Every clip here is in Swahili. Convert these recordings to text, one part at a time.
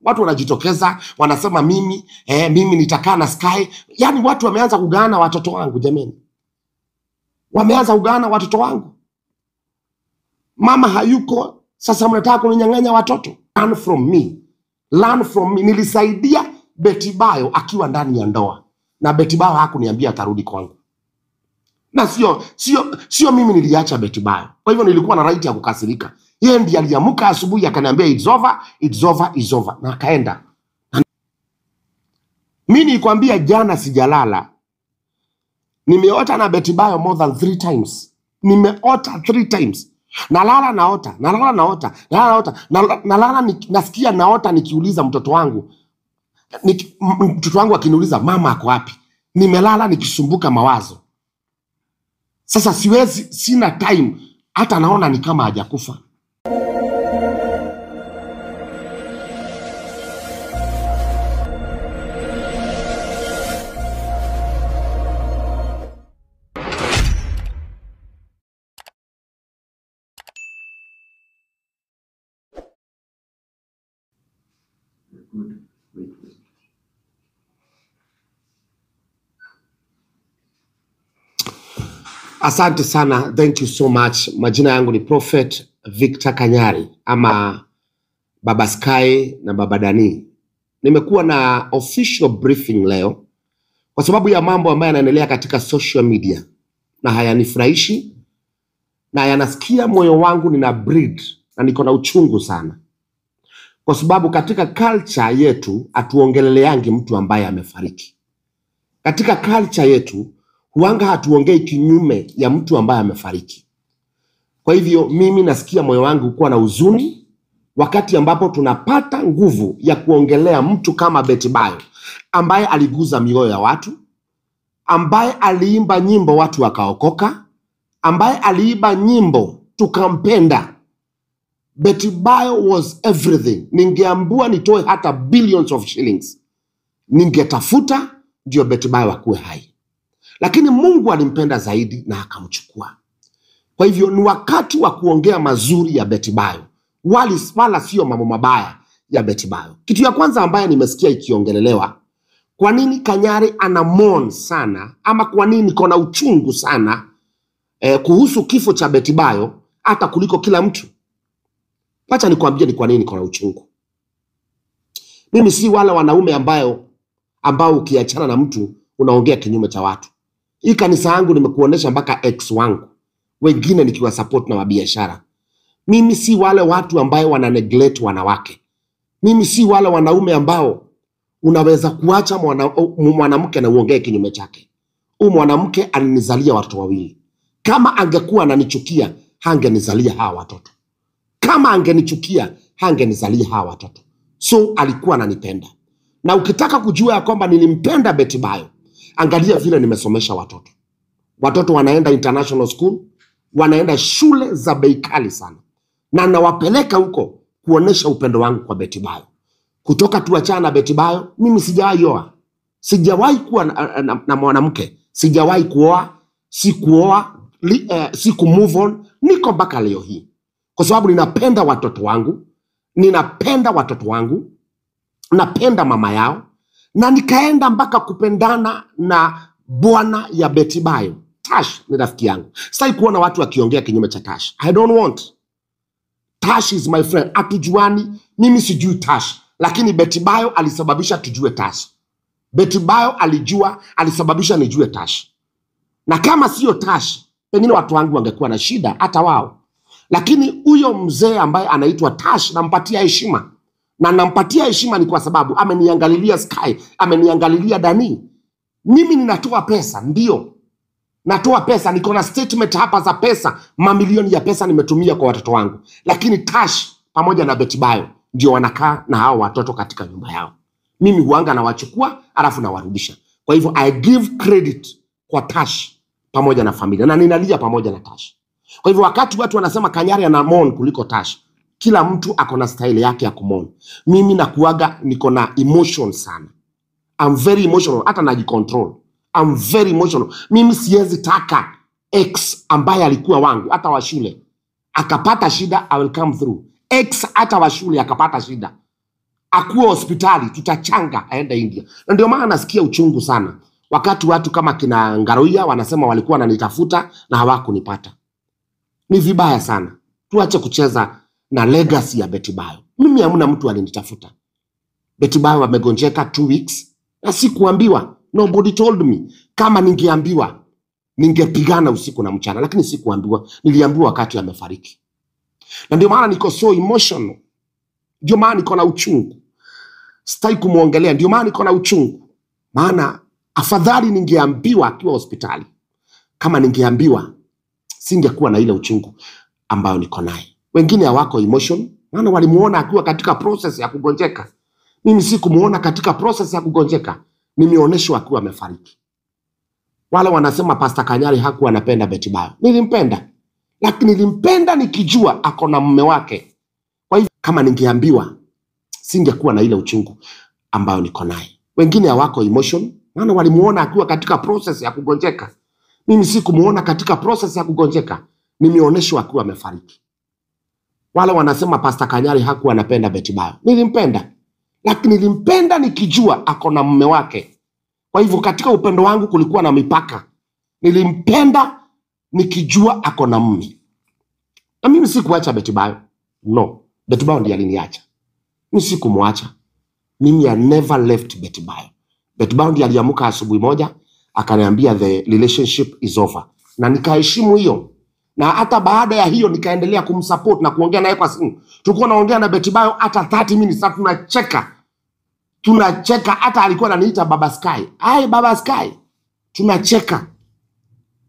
Watu wanajitokeza wanasema mimi mimi nitakaa na Sky. Yaani watu wameanza kugawana watoto wangu jameni. Wameanza kugawana watoto wangu. Mama hayuko, sasa mnataka kuninyang'anya watoto. Learn from me. Learn from me. Nilisaidia Betty Bayo akiwa ndani ya ndoa. Na Betty Bayo hakuniambia atarudi kwangu. Na sio mimi niliacha Betty Bayo. Kwa hivyo nilikuwa na right ya kukasirika. Yeye ndiye aliamka asubuhi akaniambia it's over, it's over, it's over. Na akaenda. Mimi nilikwambia jana sijalala. Nimeota na Betty Bayo more than 3 times. Nimeota 3 times. Nalala naota, nalala naota, nalala naota, nalala nasikia naota nikiuliza mtoto wangu. Mtoto wangu akiniuliza mama ako wapi? Nimelala nikisumbuka mawazo. Sasa siwezi, sina time, hata naona ni kama hajakufa. Good. Wait, wait. Asante sana, thank you so much. Majina yangu ni Prophet Victor Kanyari ama Baba Sky na Baba Dani. Nimekuwa na official briefing leo kwa sababu ya mambo ambayo yanaendelea katika social media na hayanifurahishi na yanasikia moyo wangu nina bleed na niko na uchungu sana. Kwa sababu katika culture yetu hatuongeleleangi mtu ambaye amefariki. Katika culture yetu huanga hatuongei kinyume ya mtu ambaye amefariki. Kwa hivyo mimi nasikia moyo wangu kuwa na huzuni wakati ambapo tunapata nguvu ya kuongelea mtu kama Betty Bayo ambaye aliguza mioyo ya watu, ambaye aliimba nyimbo watu wakaokoka, ambaye aliimba nyimbo tukampenda. Betty Bayo was everything. Ningeambua nitoe hata billions of shillings, ningetafuta ndio Betty Bayo akuwe hai. Lakini Mungu alimpenda zaidi na akamchukua. Kwa hivyo ni wakati wa kuongea mazuri ya Betty Bayo, wala sio mambo mabaya ya Betty Bayo. Kitu ya kwanza ambaye nimesikia ikiongelelewa, kwa nini Kanyari ana mourn sana ama kwa nini kona uchungu sana kuhusu kifo cha Betty Bayo hata kuliko kila mtu? Acha nikwambie ni kwa nini kona uchungu. Mimi si wala wanaume ambao ukiachana na mtu unaongea kinyume cha watu. Hii kanisa yangu nimekuonesha mpaka ex wangu, wengine nikiwa support na wabiashara. Mimi si wale watu ambao wana neglect wanawake. Mimi si wale wanaume ambao unaweza kuacha mwanamke na uongee kinyume chake. Huyu mwanamke alinizalia watoto wawili. Kama angekuwa ananichukia, hangenizalia hawa watoto. Kama angenichukia, hangenizalia hawa watoto. So alikuwa ananipenda. Na ukitaka kujua ya kwamba nilimpenda Betty Bayo, angalia vile nimesomesha watoto. Watoto wanaenda international school, wanaenda shule za bei kali sana. Na nawapeleka huko kuonesha upendo wangu kwa Betty Bayo. Kutoka tuachana na Betty Bayo, mimi sijawahi oa. Sijawahi kuwa na mwanamke. Sijawahi kuoa, sikuoa, siku move on, niko mpaka leo hii. Kwa sababu ninapenda watoto wangu, ninapenda watoto wangu, napenda mama yao, na nikaenda mpaka kupendana na bwana ya Betty Bayo. Tash ni rafiki yangu. Sitaki kuona watu wakiongea kinyume cha Tash. I don't want. Tash is my friend. Hatujuani, mimi sijui Tash, lakini Betty Bayo alisababisha tujue Tash. Betty Bayo alisababisha nijue Tash. Na kama sio Tash, pengine watu wangu wangekuwa na shida hata wao. Lakini huyo mzee ambaye anaitwa Tash nampatia heshima. Na nampatia heshima ni kwa sababu ameniangalilia Sky, ameniangalilia Dani. Mimi ninatoa pesa, ndio. Natoa pesa, niko na statement hapa za pesa, mamilioni ya pesa nimetumia kwa watoto wangu. Lakini Tash pamoja na Betty Bayo ndio wanakaa na hao watoto katika nyumba yao. Mimi huanga nawachukua alafu nawarudisha. Kwa hivyo I give credit kwa Tash pamoja na familia, na ninalia pamoja na Tash. Kwa hivyo wakati watu wanasema Kanyari ana mourn kuliko Tash, kila mtu ako na style yake ya kumon. Mimi nakuaga niko na emotion sana. I'm very emotional, hata najicontrol. I'm very emotional. Mimi siwezi taka ex ambaye alikuwa wangu hata wa shule akapata shida, I will come through. Ex hata wa shule akapata shida, Akuwe hospitali, tutachanga aende India. Na ndio maana nasikia uchungu sana wakati watu kama kina Ngaruiya wanasema walikuwa wananitafuta na hawakunipata. Ni vibaya sana. Tuache kucheza na legacy ya Betty Bayo. Mimi hamna mtu alinitafuta. Betty Bayo amegonjeka 2 weeks na sikuambiwa. Nobody told me. Kama ningeambiwa ningepigana usiku na mchana, lakini sikuambiwa. Niliambiwa wakati amefariki. Na ndio maana niko so emotional. Ndio maana niko na uchungu. Sitaki kumuongelea, ndio maana niko na uchungu. Maana afadhali ningeambiwa akiwa hospitali. Kama ningeambiwa singekuwa na ile uchungu ambayo niko naye. Wengine hawako emotion, maana walimuona akiwa katika process ya kugonjeka. Mimi sikumuona katika process ya kugonjeka. Nimeoneshwa akiwa amefariki. Wale wanasema Pastor Kanyari hakuwa anapenda Betty Bayo. Nilimpenda. Lakini nilimpenda nikijua ako na mume wake. Kwa hivyo kama ningeambiwa singekuwa na ile uchungu ambayo niko naye. Wengine hawako emotion, maana walimuona akiwa katika process ya kugonjeka. Mimi sikumuona katika process ya kugonjeka. Nimeoneshwa akiwa amefariki. Wale wanasema Pastor Kanyari hakuwa anapenda Betty Bayo. Nilimpenda. Lakini nilimpenda nikijua ako na mume wake. Kwa hivyo katika upendo wangu kulikuwa na mipaka. Nilimpenda nikijua ako na mume. Na mimi sikuacha Betty Bayo. No, Betty Bayo ndiye aliniacha. Mimi sikumwacha. Mimi I never left Betty Bayo. Betty Bayo ndiye aliamka asubuhi moja akaniambia the relationship is over. Na nikaheshimu hiyo. Na hata baada ya hiyo nikaendelea kumsupport na kuongea naye kwa simu. Tulikuwa naongea na Betty Bayo hata 30 minutes na tunacheka. Tunacheka, hata alikuwa ananiita Baba Sky. Ai Baba Sky. Tunacheka.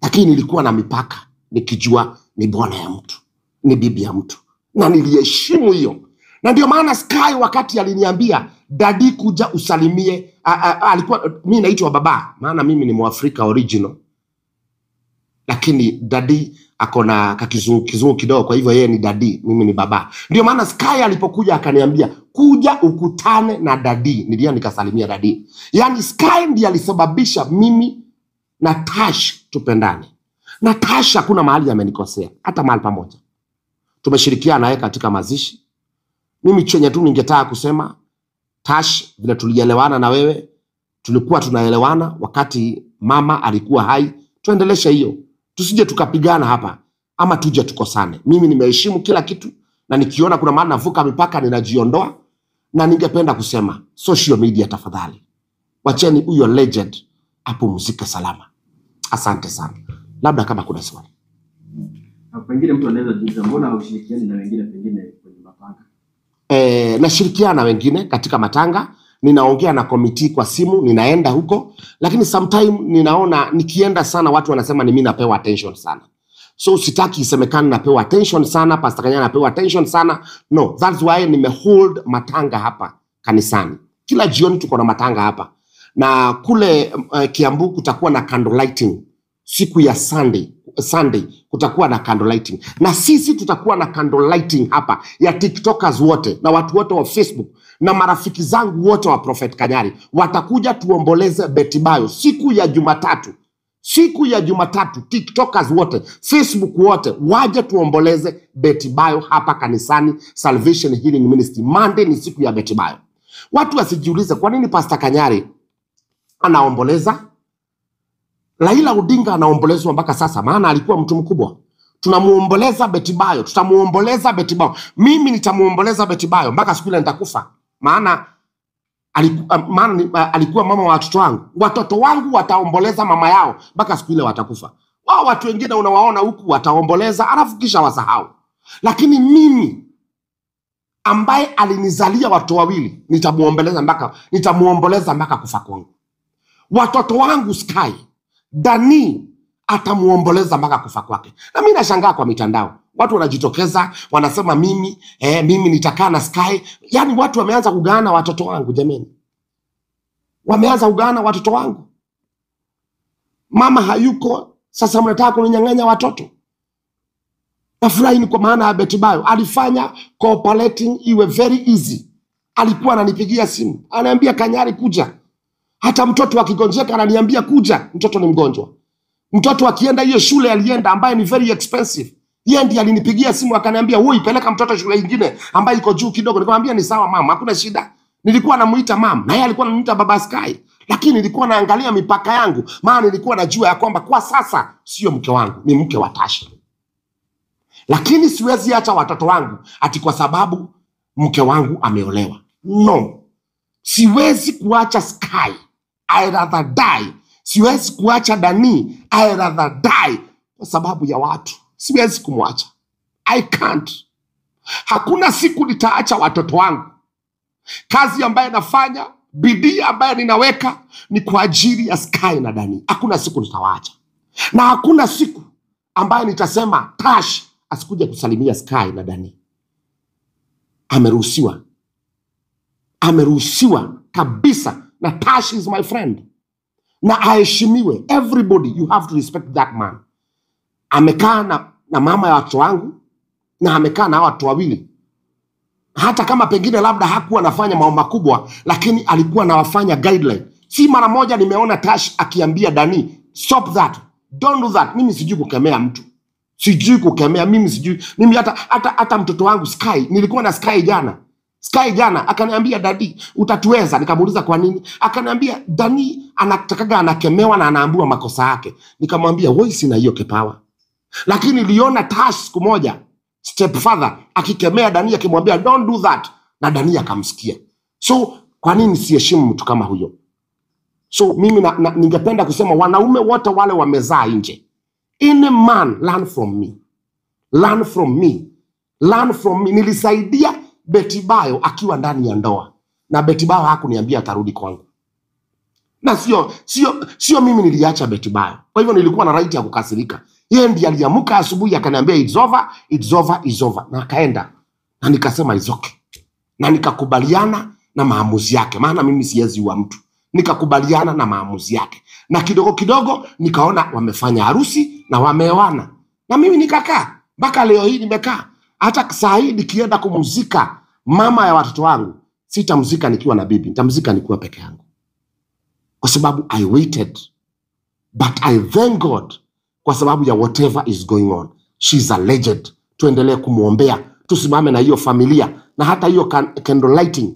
Lakini nilikuwa na mipaka nikijua ni bwana ya mtu, ni bibi ya mtu. Na niliheshimu hiyo. Na ndio maana Sky wakati aliniambia daddy kuja usalimie, alikuwa mimi naitwa baba, maana mimi ni Mwafrika original. Lakini daddy ako na kakizungu kizungu kidogo, kwa hivyo yeye ni daddy, mimi ni baba. Ndio maana Sky alipokuja akaniambia kuja ukutane na daddy, nilienda nikasalimia daddy. Yaani Sky ndiye alisababisha mimi na Tash tupendane. Na Tash hakuna mahali amenikosea, hata mahali pamoja. Tumeshirikiana naye katika mazishi. Mimi chenye tu ningetaka kusema, Tash, vile tulielewana na wewe, tulikuwa tunaelewana wakati mama alikuwa hai, tuendeleshe hiyo. Tusije tukapigana hapa ama tuje tukosane. Mimi nimeheshimu kila kitu na nikiona kuna maana navuka mipaka ninajiondoa. Na ningependa kusema social media tafadhali, wacheni huyo legend apumzike salama. Asante sana. Labda kama kuna swali. Na pengine mtu anaweza jiuliza mbona haushirikiani na wengine pengine kwenye matanga? Nashirikiana na wengine katika matanga, ninaongea na committee kwa simu, ninaenda huko, lakini sometime ninaona nikienda sana watu wanasema ni mimi napewa attention sana. So sitaki isemekane napewa attention sana, Pastor Kanyari napewa attention sana. No, that's why nimehold matanga hapa kanisani. Kila jioni tuko na matanga hapa. Na kule Kiambu kutakuwa na candle lighting siku ya Sunday. Sunday kutakuwa na candle lighting. Na sisi tutakuwa na candle lighting hapa ya TikTokers wote na watu wote wa Facebook na marafiki zangu wote wa Prophet Kanyari watakuja tuomboleze Betty Bayo siku ya Jumatatu. Siku ya Jumatatu TikTokers wote, Facebook wote waje tuomboleze Betty Bayo hapa kanisani Salvation Healing Ministry. Monday ni siku ya Betty Bayo. Watu wasijiulize kwa nini Pastor Kanyari anaomboleza. Raila Odinga anaombolezwa mpaka sasa, maana alikuwa mtu mkubwa. Tunamuomboleza Betty Bayo, tutamuomboleza Betty Bayo. Mimi nitamuomboleza Betty Bayo mpaka siku ile nitakufa. Maana alikuwa mama wa watoto wangu. Watoto wangu wataomboleza mama yao mpaka siku ile watakufa. Wao watu wengine unawaona huku wataomboleza alafu kisha wasahau. Lakini mimi ambaye alinizalia watoto wawili nitamuomboleza mpaka kufa kwangu. Watoto wangu Sky, Dani atamuomboleza mpaka kufa kwake. Na mimi nashangaa kwa mitandao. Watu wanajitokeza, wanasema mimi, mimi nitakaa na Sky. Yaani watu wameanza kugawana watoto wangu jameni. Wameanza kugawana watoto wangu. Mama hayuko, sasa mnataka kuninyang'anya watoto. Nafurahi ni kwa maana ya Betty Bayo alifanya cooperating iwe very easy. Alikuwa ananipigia simu, ananiambia Kanyari kuja. Hata mtoto akigonjeka ananiambia kuja, mtoto ni mgonjwa. Mtoto akienda hiyo shule alienda ambaye ni very expensive, yeye ndiye alinipigia simu akaniambia, "Wewe peleka mtoto shule nyingine ambayo iko juu kidogo." Nikamwambia ni sawa mama, hakuna shida. Nilikuwa namuita mam na yeye alikuwa ananiita Baba Sky, lakini nilikuwa naangalia mipaka yangu, maana nilikuwa najua ya kwamba kwa sasa sio mke wangu, ni mke wa Tasha. Lakini siwezi acha watoto wangu ati kwa sababu mke wangu ameolewa. No, siwezi kuacha Sky, I rather die. Siwezi kuacha Dani, I rather die kwa sababu ya watu. Siwezi kumwacha, I can't. Hakuna siku nitaacha watoto wangu. Kazi ambayo nafanya, bidii ambayo ninaweka ni kwa ajili ya Sky na Dani. Hakuna siku nitawaacha, na hakuna siku ambayo nitasema Tash asikuja kusalimia Sky na Dani. Ameruhusiwa, ameruhusiwa kabisa, na Tash is my friend na aheshimiwe. Everybody, you have to respect that man. Amekaa na mama ya watoto wangu na amekaa na hawa watoto wawili. Hata kama pengine labda hakuwa anafanya mambo makubwa, lakini alikuwa anawafanya guideline. Si mara moja nimeona Tash akiambia Dani, stop that, don't do that. Mimi sijui kukemea mtu, sijui kukemea, mimi sijui. Mimi hata mtoto wangu Sky, nilikuwa na Sky jana. Sky jana akaniambia, daddy utatuweza. Nikamuuliza kwa nini? Akaniambia Dani anatakaga anakemewa na anaambiwa makosa yake. Nikamwambia wewe, sina hiyo kipawa. Lakini niliona Tash siku moja stepfather akikemea Dani akimwambia don't do that, na Dani akamsikia. So kwa nini siheshimu mtu kama huyo? So mimi ningependa kusema wanaume wote wale wamezaa nje, any man learn from me, learn from me, learn from me. Nilisaidia Betty Bayo akiwa ndani ya ndoa, na Betty Bayo hakuniambia atarudi kwangu, na sio mimi niliacha Betty Bayo. Kwa hivyo nilikuwa na right ya kukasirika. Yeye ndiye aliamka asubuhi akaniambia it's over, it's over, it's over, na akaenda, na nikasema it's okay, na nikakubaliana na maamuzi yake, maana mimi siwezi wa mtu. Nikakubaliana na maamuzi yake, na kidogo kidogo nikaona wamefanya harusi na wameoana, na mimi nikakaa mpaka leo hii nimekaa. Hata saa hii nikienda kumzika mama ya watoto wangu, sitamzika nikiwa na bibi, nitamzika nikiwa peke yangu, kwa sababu I waited, but I thank God kwa sababu ya whatever is going on. She's a legend. Tuendelee kumuombea, tusimame na hiyo familia, na hata hiyo candle lighting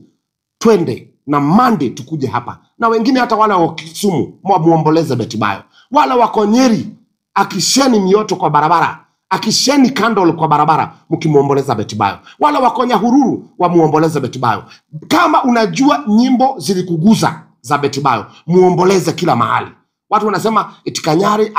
twende na Monday tukuje hapa, na wengine hata wale wa Kisumu muomboleze Betty Bayo, wale wako Nyeri akisheni mioto kwa barabara, akisheni candle kwa barabara mkimuomboleza Betty Bayo, wale wako Nyahururu wamuomboleze Betty Bayo. Kama unajua nyimbo zilikuguza za Betty Bayo, muomboleze kila mahali. Watu wanasema eti Kanyari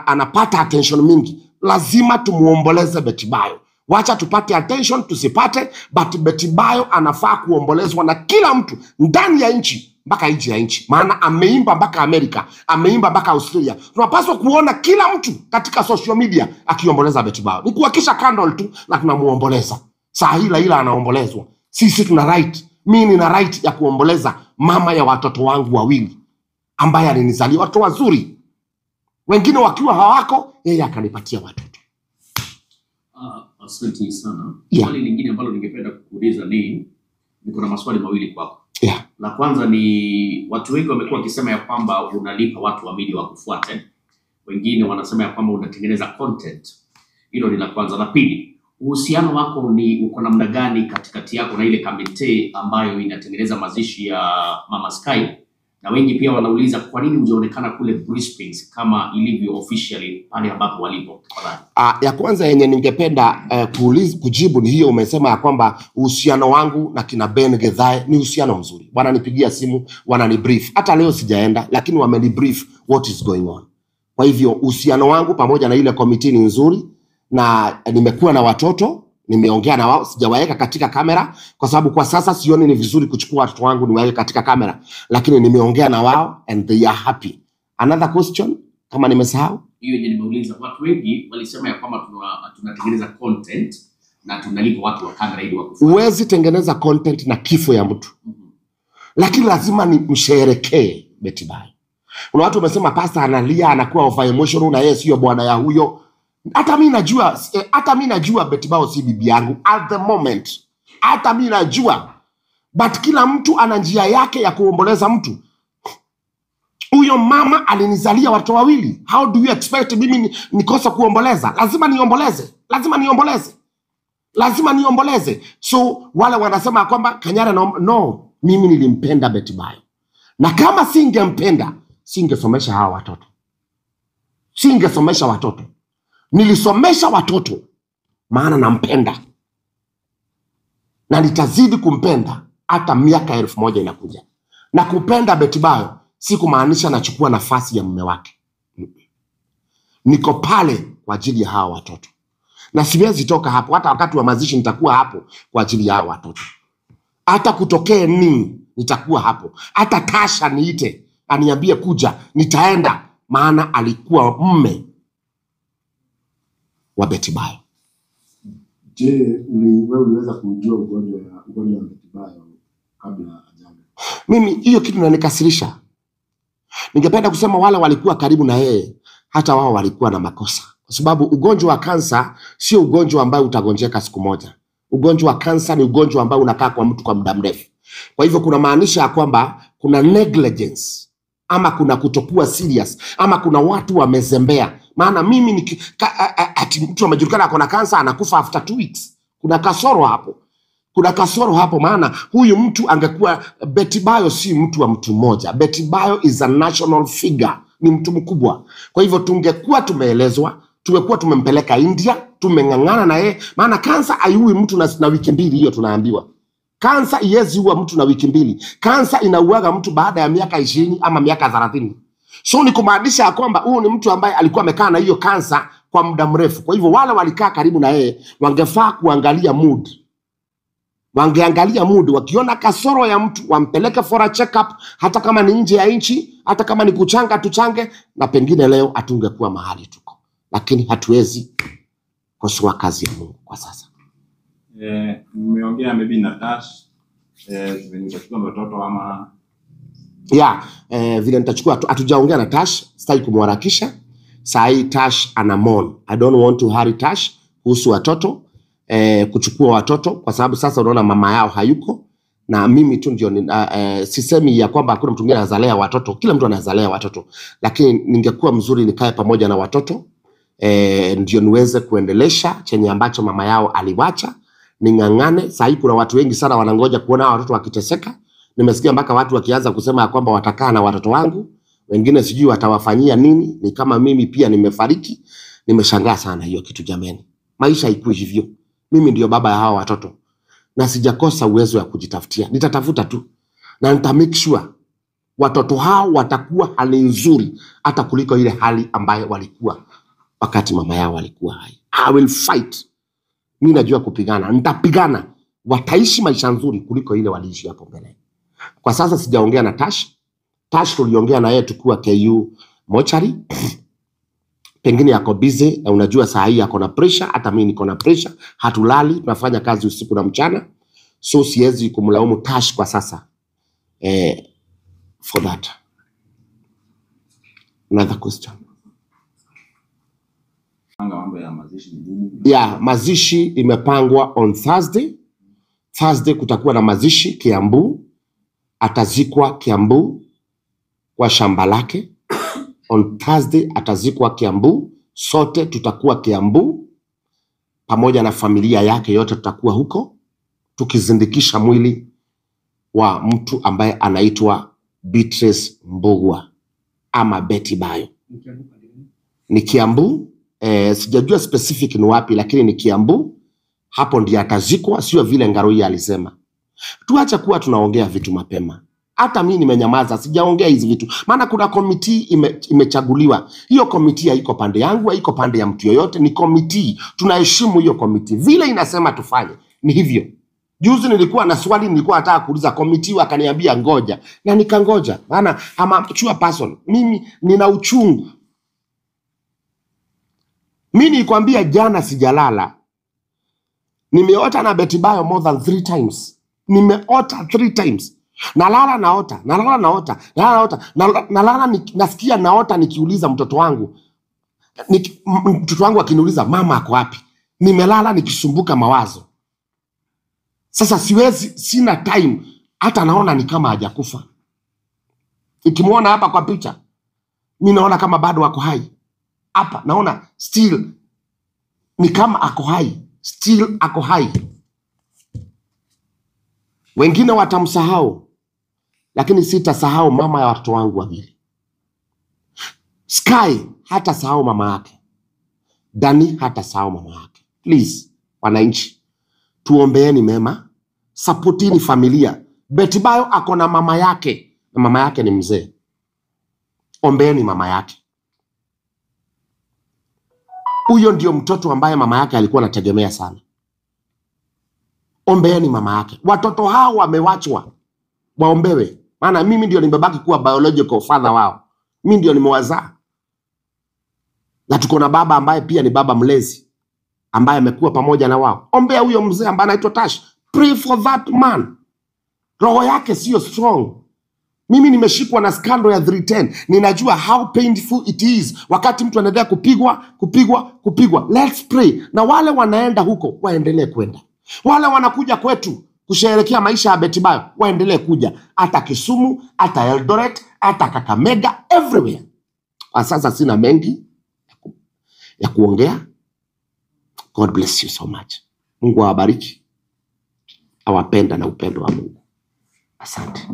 anapata attention mingi. Lazima tumuomboleze Betty Bayo. Wacha tupate attention tusipate, but Betty Bayo anafaa kuombolezwa na kila mtu ndani ya nchi mpaka nje ya nchi, maana ameimba mpaka Amerika, ameimba mpaka Australia. Tunapaswa kuona kila mtu katika social media akiomboleza Betty Bayo. Ni kuhakisha candle tu na tunamuomboleza. Saa hii Raila anaombolezwa. Sisi tuna right, mimi nina right ya kuomboleza mama ya watoto wangu wawili ambaye alinizalia watoto wazuri, wengine wakiwa hawako, yeye akanipatia watoto. Asante sana. Yeah. Swali lingine ambalo ningependa kukuuliza ni, niko na maswali mawili kwako. Yeah. La kwanza ni watu wengi wamekuwa wakisema ya kwamba unalipa watu wa media wakufuate, wengine wanasema ya kwamba unatengeneza content. Hilo ni la kwanza. La pili, uhusiano wako ni uko namna gani katikati yako na ile kamite ambayo inatengeneza mazishi ya Mama Sky? Na wengi pia wanauliza kwa nini hujaonekana kule Brisbane kama ilivyo officially pale ambapo walipo. Ya kwanza yenye ningependa kujibu ni hiyo umesema ya kwamba uhusiano wangu na kina Ben Githae ni uhusiano mzuri. Wananipigia simu, wananibrief. Hata leo sijaenda, lakini wamenibrief what is going on. Kwa hivyo uhusiano wangu pamoja na ile committee ni nzuri, na nimekuwa na watoto, nimeongea na wao, sijawaweka katika kamera kwa sababu kwa sasa sioni ni vizuri kuchukua watoto wangu niwaweke katika kamera, lakini nimeongea na wao and they are happy. Another question kama nimesahau? Hiyo yenye nimeuliza, watu wengi walisema ya kwamba tunatengeneza content na tunalipa watu wa kamera ili wakufuate. Huwezi tengeneza content na kifo ya mtu. Lakini lazima ni msherekee Betty Bayo. Kuna watu wamesema pastor analia, anakuwa over emotional na yeye sio bwana ya huyo. Hata mimi najua, hata mimi najua Betty Bayo si bibi yangu at the moment. Hata mimi najua. But kila mtu ana njia yake ya kuomboleza mtu. Huyo mama alinizalia watoto wawili. How do you expect mimi nikosa kuomboleza? Lazima niomboleze. Lazima niomboleze. Lazima niomboleze. So wale wanasema kwamba Kanyari no, mimi nilimpenda Betty Bayo. Na kama singempenda, singesomesha hawa watoto. Singesomesha watoto. Nilisomesha watoto maana nampenda. Na nitazidi kumpenda hata miaka 1000 inakuja. Na kupenda Betty Bayo si kumaanisha nachukua nafasi ya mume wake. Niko pale kwa ajili ya hawa watoto. Na siwezi toka hapo, hata wakati wa mazishi nitakuwa hapo kwa ajili ya hawa watoto. Hata kutokee nini nitakuwa hapo. Hata Tasha niite aniambie kuja, nitaenda, maana alikuwa mume wa Betty Bayo. Je, wewe uliweza kujua ugonjwa wa Betty Bayo kabla ajaga? Mimi hiyo kitu inanikasirisha. Ningependa kusema wale walikuwa karibu na yeye, hata wao walikuwa na makosa. Kwa sababu ugonjwa wa kansa sio ugonjwa ambao utagonjeka siku moja. Ugonjwa wa kansa ni ugonjwa ambao unakaa kwa mtu kwa muda mrefu. Kwa hivyo kuna maanisha ya kwamba kuna negligence ama kuna kutokuwa serious ama kuna watu wamezembea. Maana mimi ati mtu amejulikana ako na kansa anakufa after 2 weeks. Kuna kasoro hapo. Kuna kasoro hapo, maana huyu mtu angekuwa, Betty Bayo si mtu wa mtu mmoja. Betty Bayo is a national figure, ni mtu mkubwa. Kwa hivyo tungekuwa tumeelezwa, tungekuwa tumempeleka India, tumeng'ang'ana na yeye, maana kansa haiui mtu na wiki mbili, hiyo tunaambiwa. Kansa haiwezi ua mtu na wiki mbili. Kansa inauaga mtu baada ya miaka 20 ama miaka 30. So ni kumaanisha kwamba huyu ni mtu ambaye alikuwa amekaa na hiyo kansa kwa muda mrefu. Kwa hivyo wale walikaa karibu na yeye wangefaa kuangalia mood. Wangeangalia mood, wakiona kasoro ya mtu wampeleke for a check up, hata kama ni nje ya nchi, hata kama ni kuchanga tuchange, na pengine leo atungekuwa mahali tuko. Lakini hatuwezi kosoa kazi ya Mungu kwa sasa. Mmeongea maybe na Tash venye utachukua watoto ama vile nitachukua, hatujaongea na Tash, sitaki kumharakisha. Saa hii Tash ana mourn. I don't want to hurry Tash kuhusu watoto, kuchukua watoto, kwa sababu sasa unaona mama yao hayuko na mimi tu ndio sisemi ya kwamba hakuna mtu mwingine anazalea watoto, kila mtu anazalea watoto, lakini ningekuwa mzuri nikae pamoja na watoto ndio niweze kuendelesha chenye ambacho mama yao aliwacha, ning'ang'ane. Saa hii kuna watu wengi sana wanangoja kuona watoto wakiteseka. Nimesikia mpaka watu wakianza kusema ya kwamba watakaa na watoto wangu, wengine sijui watawafanyia nini. Ni kama mimi pia nimefariki. Nimeshangaa sana hiyo kitu jameni. Maisha haikui hivyo. Mimi ndio baba ya hawa watoto na sijakosa uwezo wa kujitafutia. Nitatafuta tu na nita make sure watoto hao watakuwa hali nzuri hata kuliko ile hali ambayo walikuwa wakati mama yao alikuwa hai. I will fight. Mimi najua kupigana. Nitapigana. Wataishi maisha nzuri kuliko ile waliishi hapo mbele. Kwa sasa sijaongea na Tash. Tash tuliongea na yeye tukiwa KU mochari. Pengine yako busy na unajua saa hii yako na pressure, hata mimi niko na pressure, hatulali, tunafanya kazi usiku na mchana. So siwezi kumlaumu Tash kwa sasa. For that. Another question. Mambo ya mazishi ni nini? Yeah, mazishi imepangwa on Thursday. Thursday kutakuwa na mazishi Kiambu. Atazikwa Kiambu kwa shamba lake. On Thursday atazikwa Kiambu. Sote tutakuwa Kiambu pamoja na familia yake yote, tutakuwa huko tukizindikisha mwili wa mtu ambaye anaitwa Beatrice Mbugua ama Betty Bayo. Ni Kiambu. Sijajua specific ni wapi, lakini ni Kiambu. Hapo ndiye atazikwa, sio vile Ngaruiya alisema. Tuache kuwa tunaongea vitu mapema. Hata mimi nimenyamaza, sijaongea hizi vitu. Maana kuna committee imechaguliwa. Hiyo committee haiko pande yangu, haiko pande ya mtu yoyote, ni committee. Tunaheshimu hiyo committee. Vile inasema tufanye, ni hivyo. Juzi nilikuwa na swali, nilikuwa nataka kuuliza committee, wakaniambia ngoja. Na nikangoja. Maana I'm a mature person. Mimi nina uchungu. Mimi nilikwambia jana sijalala. Nimeota na Betty Bayo more than 3 times. Nimeota 3 times. Nalala naota, nalala naota, nalala naota, nalala nasikia naota nikiuliza mtoto wangu. Mtoto wangu akiniuliza mama ako wapi? Nimelala nikisumbuka mawazo. Sasa siwezi, sina time, hata naona ni kama hajakufa. Nikimuona hapa kwa picha, mimi naona kama bado ako hai. Hapa naona still ni kama ako hai. Still ako hai. Wengine watamsahau, lakini sitasahau mama ya watoto wangu wawili. Sky hatasahau mama yake, Dani hatasahau mama yake. Please, wananchi, tuombeeni mema, supportini familia. Betty Bayo ako na mama yake, na mama yake ni mzee. Ombeeni mama yake. Huyo ndio mtoto ambaye mama yake alikuwa anategemea sana. Ombeeni mama yake. Watoto hao wamewachwa, waombewe, maana mimi ndio nimebaki kuwa biological father wao, mimi ndio nimewazaa, na tuko na baba ambaye pia ni baba mlezi ambaye amekuwa pamoja na wao. Ombea huyo mzee ambaye anaitwa Tash, pray for that man. Roho yake sio strong. Mimi nimeshikwa na scandal ya 310. Ninajua how painful it is wakati mtu anaendelea kupigwa, kupigwa, kupigwa. Let's pray. Na wale wanaenda huko waendelee kwenda, wale wanakuja kwetu kusherehekea maisha ya Betty Bayo waendelee kuja, hata Kisumu, hata Eldoret, hata Kakamega, everywhere. Kwa sasa sina mengi ya kuongea. God bless you so much. Mungu awabariki, awapenda na upendo wa Mungu. Asante.